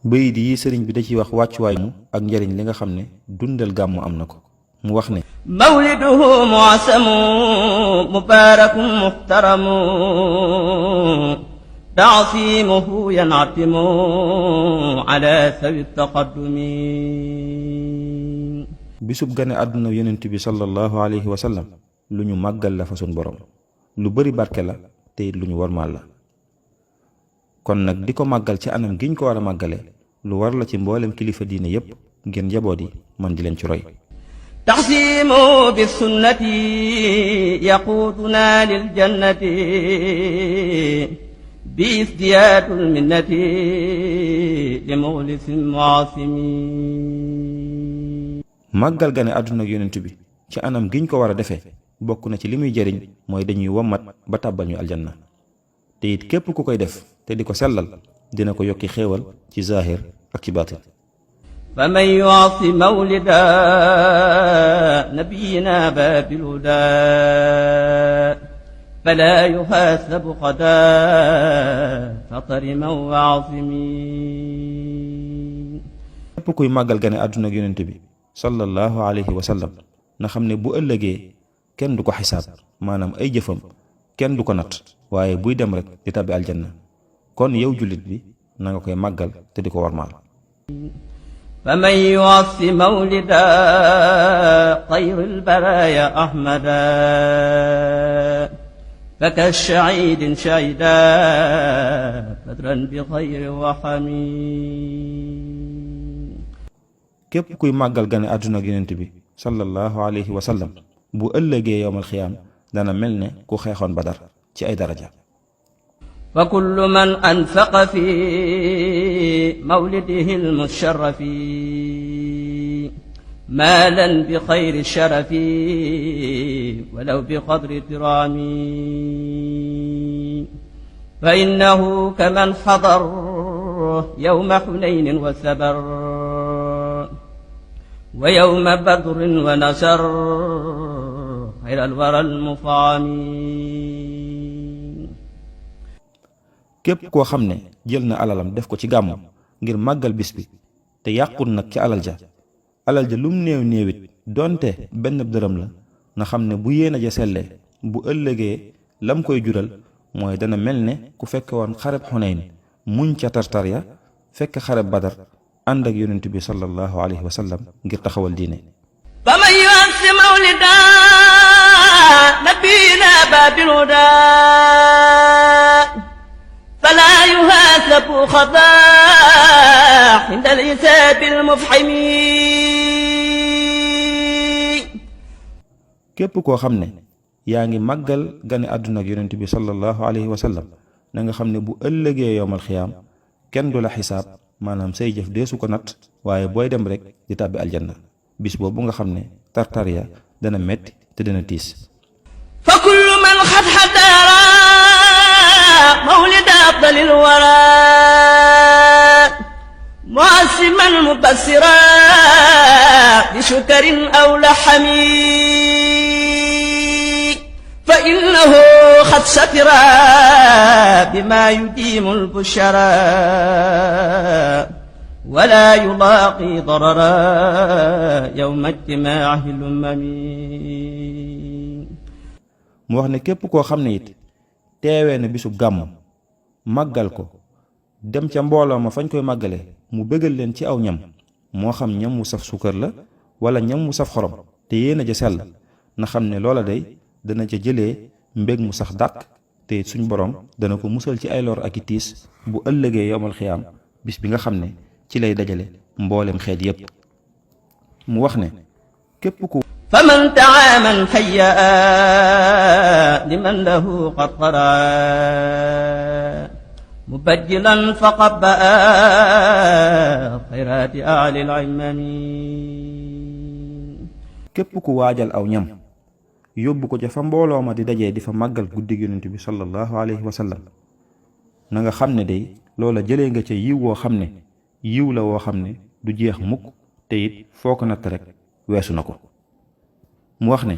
bayit yi sëriñ bi da ciy wax wàccuwaay mu ak njariñ li nga xam ne dundal gàmmu am na ko. mu wax ne mawliduhu mu'asamu mubarakun muhtaramu ta'simuhu yan'atimu ala sawi taqaddumi. bisub gane àdduna yonent bi sallallahu alayhi wa sallam lu ñu màggal la fa sun borom, lu bari barke la te it lu ñu warmaal la. kon nag di ko màggal ci anam giñ ko war a màggale lu war la ci mboolem kilifa diine yépp ngeen njaboot yi man di leen ci roy. taxsimu bi sunnati yaquduna lil jannati bi isdiyaadul minnati li muxlisin muasimi. màggal gane àdduna ak yonent bi ci anam giñ ko war a defee bokk na ci li muy jëriñ mooy dañuy wommat ba tàbbal ñu aljanna, te it képp ku koy def te di ko sellal dina ko yokki xéewal ci zaahir ak ci baatin. faman yu'asi mawlida nabiyina babil huda fala yuhasabu qada fatariman wa asimi. képp kuy màggal gane àdduna ak yonent bi sallallahu alayhi wa sallam na xam ne bu ëllëgee kenn du ko xisaab, maanaam ay jëfam kenn du ko natt, waaye buy dem rek di tabbi aljanna. kon yow jullit bi na nga koy màggal te di ko warmaal. faman yu'assi mawlida xayril baraaya ahmada faka shahiidin shahida badran bi xayri waxami. képp kuy màggal gane àdduna ak yonent bi sallallahu alayhi wa sallam bu ëllëgee yowmal xiyaam dana mel ne ku xeexoon badar ci ay daraja. fa kullu man anfaqa fi mawlidihi almusharrafi maalan bi xayri sharafi walaw bi qadri tiraami fa innahu kaman xadar yawma xunaynin wa sabar wa yawma badrin wa nasar xayral waral mufaami. képp koo xam ne jël na alalam def ko ci gàmmu ngir màggal bis bi te yàqul nag ci alal ja lum néew néewit donte benn dërëm la na xam ne bu yéena ja sellee bu ëllëgee lam koy jural mooy dana mel ne ku fekke woon xareb xunayn muñ ca tartar ya fekk xareb badar ànd ak yonent bi sallallahu alayhi wa sallam ngir taxawal diine. faman yu'assi mawlida nabiyina babil huda fala yuhasabu xadaa inda al-hisaabi al-mufhimi. képp koo xam ne yaa ngi màggal gane àdduna ak yonent bi sallallahu alayhi wa sallam na nga xam ne bu ëllëgee yowmal xiyaam kenn du la xisaab, maanaam say jëf deesu ko natt, waaye booy dem rek di tàbbi aljanna. bis boobu nga xam ne tartariya dana metti te dana tiis. fa kullu man xad xadara mawlida afdalil wara mu'assiman mubassira bi shukrin aw lahami fa innahu xad satira bima yudimu al-bushara wala yulaaqi darara yawma ijtimaa'i al-umami. mu wax ne képp koo xam ne it teewee na bisub gàmm màggal ko dem ca mbooloo ma fañ koy màggale mu bëggal leen ci aw ñam, moo xam ñam wu saf suukar la wala ñam wu saf xorom te yéena ja sell, na xam ne loola day dana ca jëlee mbég mu sax dàq te suñ borom dana ko musal ci ay lor ak i tiis bu ëllëgee yowmal xiyaam bis bi nga xam ne ci lay dajale mboolem xeet yépp. mu wax ne képp ku faman taaman hayya liman lahu qad tara mubajjilan faqabba xayraati ahli al-imami. képp ku waajal aw ñam yóbbu ko ca fa mbooloo ma di dajee di fa màggal guddig yonent bi sallallahu alayhi wa sallam na nga xam ne day loola jëlee nga ca yiw woo xam ne yiw la woo xam ne du jeex mukk te it foo ko natt rek weesu na ko. mu wax ne